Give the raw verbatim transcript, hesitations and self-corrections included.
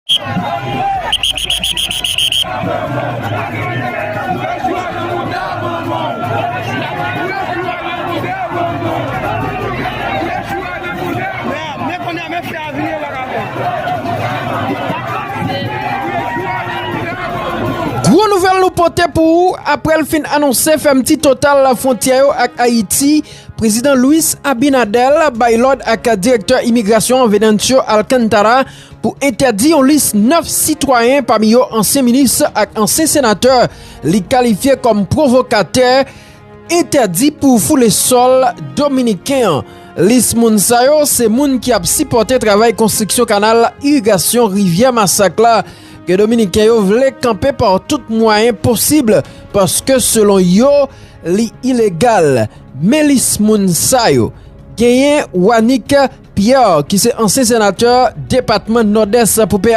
Gwo nouvèl nou pote pou ou, apre l fin anonse fèmti total fwontyè yo ak Ayiti, Prezidan Luis Abinader bay lòd ak direktè imigrasyon an, Venancio Alcantara, pou entèdi yon lis nèf sitwayen, pami yo ansyen minis ak ansyen senatè li kalifye kòm pwovokatè, entèdi pou foule sòl dominiken an. Lis moun sa yo se moun ki ap sipòte travay konstriksyon kanal irigasyon Rivyè Masak la, ke dominiken yo vle kanpe pa tout mwayen posib, paske selon yo, li ilegal. Men lis moun sa yo, genyen Wanick Pierre, ki se ansyen senatè depatman Nòdès pou P H